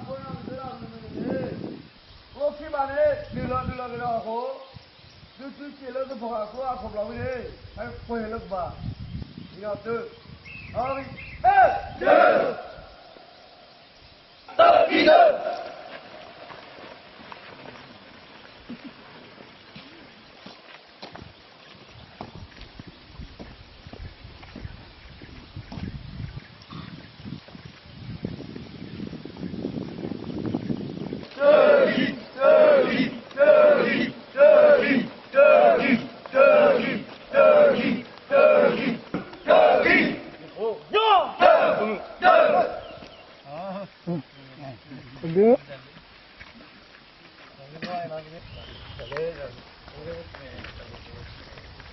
အဃိန့ၣ် မ့ၢ်သ့လီၤမ့ၢ်န့ၣ် ကျိခံဘၣ်န့ၣ် ဒုးလီၤဒုးလီၤကဒီးအဃိ သုစုစ့ၢ်လၢသုဖီၣ်ဃာ်ကျိအခိၣ်ဖျီၣ်ဝံၤန့ၣ် ဟဲကွၢ်လၢကပၤ ယံၤဒီးသု အဝံၤ ဟဲ တၢ တၢ တၢ တၢ်ဂံၢ် တၢ်ဂံၢ် တၢ်ဂံၢ် တၢ်ဂံၢ် တၢ်ဂံၢ် တၢ်ဂံၢ် တၢ်ဂံၢ် တၢ်ဂံၢ် တၢ်ဂံၢ် ဒုး